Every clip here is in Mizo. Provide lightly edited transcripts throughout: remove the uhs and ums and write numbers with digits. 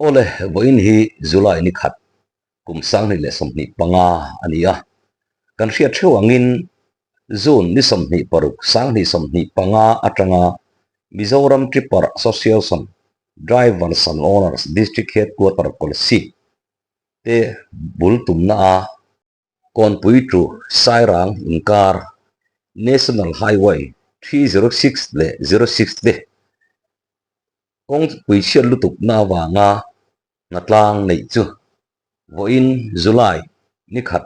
Awle, vawiin hi July ni khat kum 2025 a ni a, kan hriat theuh angin June ni 26 2025 atanga Mizoram Tipper Association Drivers and Owners District Headquarter Kolasib te bul tumna a Kawnpui to Sairang inkar National Highway 306 leh 06 te kawngpui chhiat lutukna avanga hnatlang neih chu vawiin July ni khat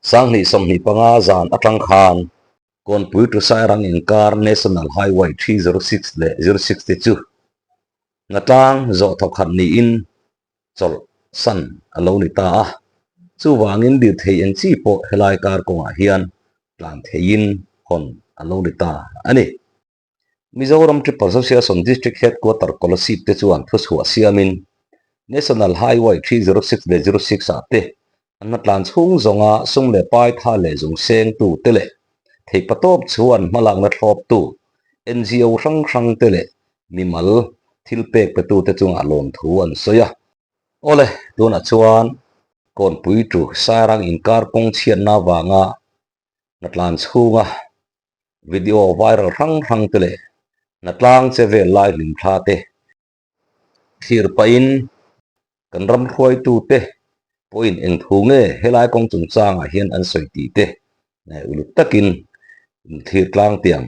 2025 zan atang khan Kawnpui to Sairang inkar National Highway 306 leh 06 te chu hnatlang zawh thawkhat niin chawlh san a lo ni ta a, chuvangin lirthei eng chi pawh helai kar kawngah hian tlan theiin hawn a lo ni ta a ni. Mizoram Tipper Association District Headquarter Kolasib te chuan thuchhuah siamin National Highway 306 leh 06 ah te an hnatlan chhung zawnga sum leh pai tha leh zung sengtu te leh theihpatawp chuan hmalakna thlawptu NGO hrang hrang te leh mimal thil pek petute chungah lawmthu an sawi a. Awle, tunah chuan Kawnpui tu Sairang inkar kawng chhiatna avanga hnatlan chhunga video viral hrang hrang te leh hnatlang che vel lai hlimthla te thlir pahin kan ram hruaitute pawhin eng thu nge helai kawng chungchangah hian an sawi tih te uluk takin inthlir tlang tiang.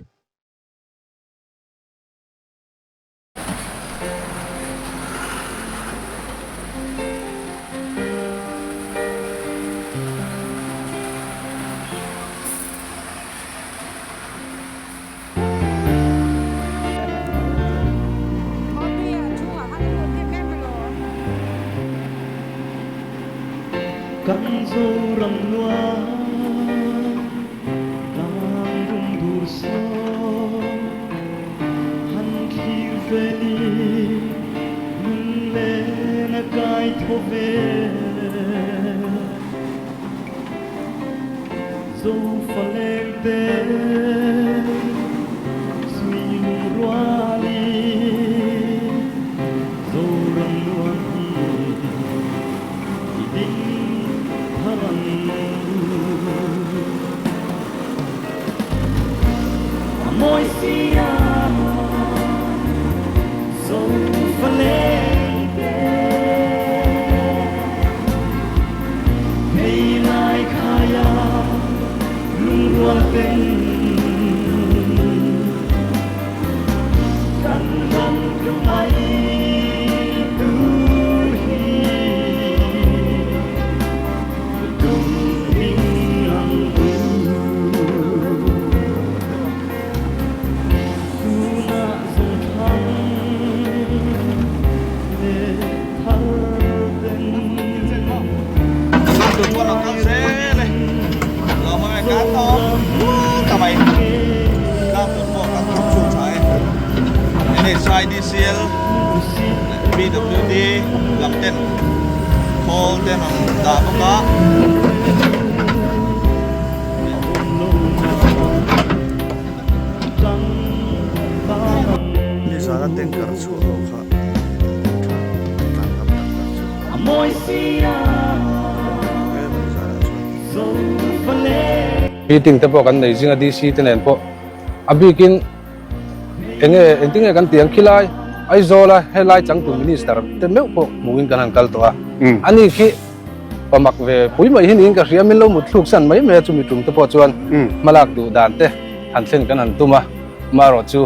Kan Zoram nuam tlang dum dur saw han thlir vel i lunglen a kai tho ve. Zofa leng te sui lungrual i Zoram nuam hi i ding thar ang u. A mawi si a Zofa leng te. Hei lai khaia lungrual ten kan ram tlu mai tur hi tum ding ang u. Tunah zawng thlang leh thar ten. NHIDCL PWD lam ten khawl te an rawn dah bawk a. Nizana tanker chhuah ho kha tlan ngam tak tak chu Meeting te pawh kan nei zing a DC te nen pawh a bikin enge engtin nge kan tih ang khilai Aizawl a helai changtu minister te meuh pawh hmuhin kan han kal tawh a ani khi pamak ve pui mai hi niin ka hria min lo mut thluk san mai mai a chumi tum te pawh chuan hmalak duh dan te han thlen kan han tum a marawh chu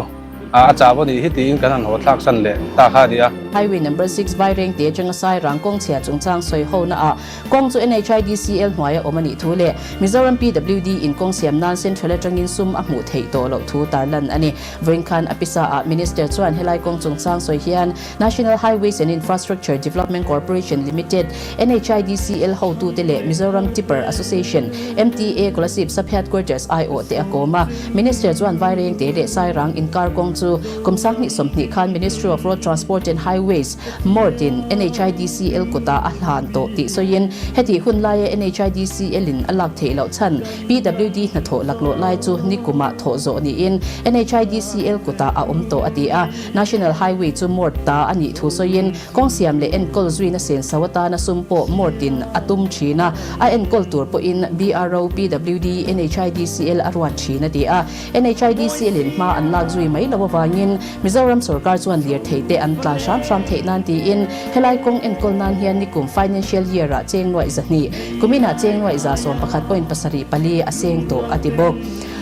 A chau a nih hi tiin kan han haw thlak san leh ta kha a ni a. Highway number 6 Vairengte atanga Sairang kawng chhia chungchang sawi hona ah kawng chu NHIDCL hnuaia awm a nih thu leh Mizoram PWD in kawng siam nan Central atangin sum a hmuh theih tawh loh thu tarlan a ni. Vawiin khan a pisa ah Minister chuan helai kawng chungchang sawi hian National Highways and Infrastructure Development Corporation Limited, NHIDCL, hotute leh Mizoram Tipper Association, MTA, Kolasib Sub-Headquarters aiawh te a kawm a. Minister chuan Vairengte leh Sairang inkar kawng chu. chu kum 2020 khan Ministry of Road Transport and Highways, MORT, in NHIDCL kutah a hlan tawh tih sawiin hetih hun laia NHIDCL in a lak theih loh chhan PWD hnathawh laklawh lai chu nikumah thawh zawh niin NHIDCL kutah a awm tawh a ti a. National Highway chu MORT ta a nih thu sawiin kawng siam leh enkawl zuina senso atana sum pawh MORT in a tum thin a, a enkawl tur pawhin BRO, PWD, NHIDCL a ruat thin a ti a. NHIDCL in hma an lak zui mai loh avangin Mizoram sorkar chuan lirthei te an tlan hram hram theih nan tiin helai kawng enkawl nan hian nikum financial year ah cheng nuaih zahnih, kuminah cheng nuaih 11 point 74 a seng tawh a ti bawk.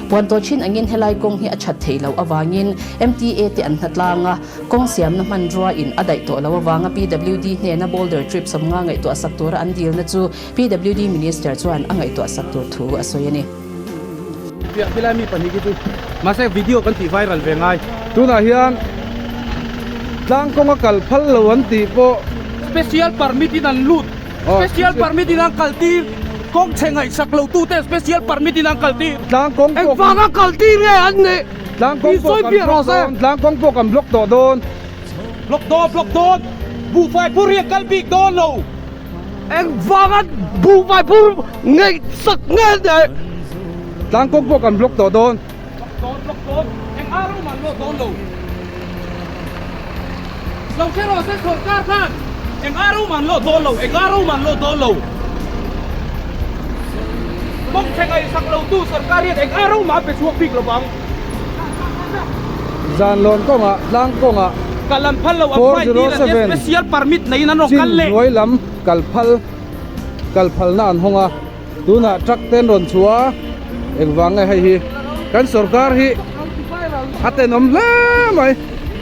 Puan tawh thin angin helai kawng hi a that theih loh avangin MTA te an hnatlang a, kawng siamna hmanrua in a daih tawh loh avanga PWD hnena boulder trip 50 ngaihtuah sak tura an dilna chu PWD Minister chuan a ngaihtuah sak tur thu a sawi a ni. Piah khilai mi pahnih khi chu mahse video kan tih viral ve ngai. Tunah hian tlang kawnga kal phal lo an tih pawh. Special permit in an lut, special permit in an kal tir, kawng chhe ngaihsak lo tu te special permit in an kal tir. Tlang kawng pawh. Engvanga kal tir nge an nih? Tlang kawng pawh kan block dawn, tlang kawng pawh kan block tawh dawn. Block dawn, block dawn, buhfai phur hi a kal bik dawn lo. Engvanga buhfai phur ngaihsak nge nih? Tlang kawng pawh kan block tawh dawn. Block dawn, block dawn. Eng a rum an lawt dawn lo. Lo hre rawh se sawrkar khan eng a rum an lawt dawn lo, eng a rum an lawt dawn lo. Kawng chhe ngaihsak lo tu sawrkar hian eng a rum an pe chhuak bik lo vang. Zanlawn kawngah tlang kawngah Kal an phal lo an flight dil an nia special permit neiin an rawn kal leh. Chin hnuai lam kal phal kal phalna an hawng a, tunah truck te an rawn chhuah a, engvang nge hei hi kan sorkar hi a tenawm hle mai.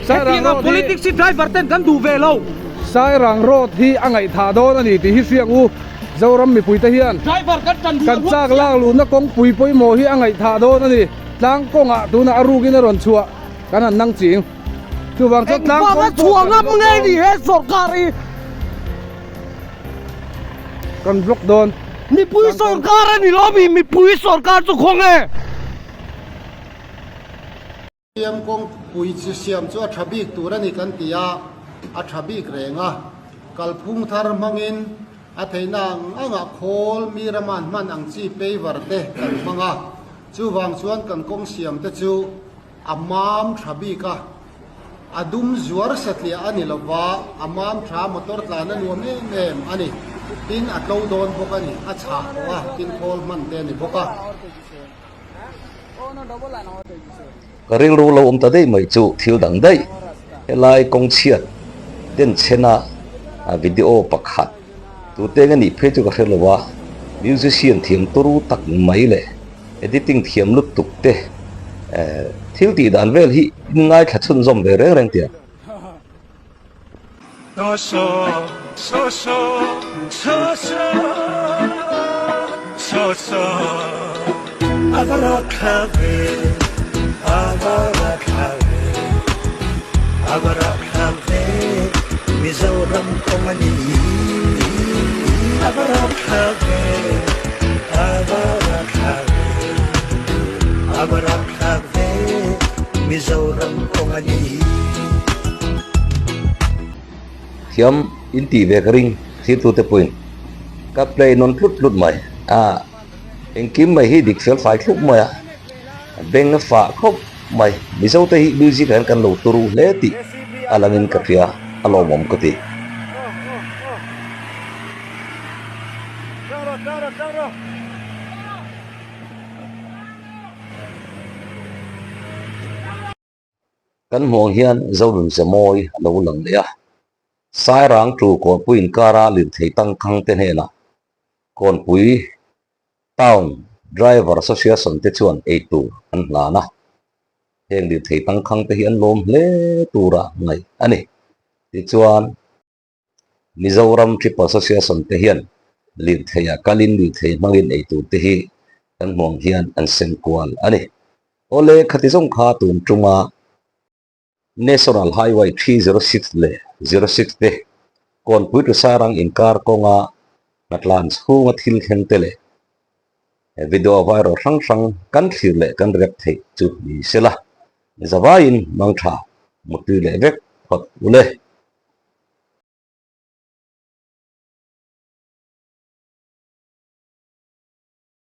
Sairang road hi politics hi driver ten kan duh ve lo. Sairang road hi a ngaihthah dawn a ni tih hi hriang u. Zoram mipuite hian kan chak lak luhna kawngpui pawimawh hi a ngaihthah dawn a ni. Tlang kawngah tunah a rukin a rawn chhuah kan han nang ching. Chuvang chuan tlang kawng pawh kan block dawn. Kan block dawn. Mipui sorkar a ni lo mi mipui sorkar chu khaw nge? Siam kawngpui chi siam chu a tha bik tur a ni kan ti a, a tha bik reng a. Kalphung thar hmangin a theihna ang angah khawl mi rama an hman ang chi paver te kan hmang a, chuvang chuan kan kawng siam te chu a mam tha bik a, a dum zuar satliah a ni lova, a mam tha motor tlan a nuam em em a ni. Tin a tlo dawn bawk a ni, a chhah tawh a, tin khawl hman te a ni bawk a. Ka rilru lo awm ta daih mai chu thil dang daih. Helai kawng chhiat den chhena video pakhat tute eng anih phei chu ka hre lo a, musician thiam turu tak mai leh editing thiam lutuk te thil tih dan vel hi in ngaithla chhunzawm ve reng reng tiang. Thiam in tih ve ka ring thirtute pawhin ka play nawn tlut tlut mai a, engkim mai hi dik fel fai thlup mai a, beng a fah khawp mai. Mizote hi music ah hian kan lo turu hle tih a langin ka hria, a lawmawm ka ti. Kan hmuh ang hian Zonun Zemawi a lo lang leh a, Sairang tu Kawnpui inkara lirthei tangkhang te hnenah Kawnpui Town Driver Association te chuan eitur an hlan a, heng lirthei tangkhang te hi an lawm hle tura ngaih a ni. Tichuan. Mizoram Trip Association te hian lirthei ah kalin lirthei hmangin eitur te hi kan hmuh ang hian an sem kual a ni. Awle khati zawng kha tun tuma National Highway 306 leh 06 te Kawnpui to Sairang inkar kawnga hnatlan chhunga thil thleng te leh video viral hrang hrang kan thlir leh kan react theih chu ni sela. Zavaiin mangtha mutui leh vek phawt ule.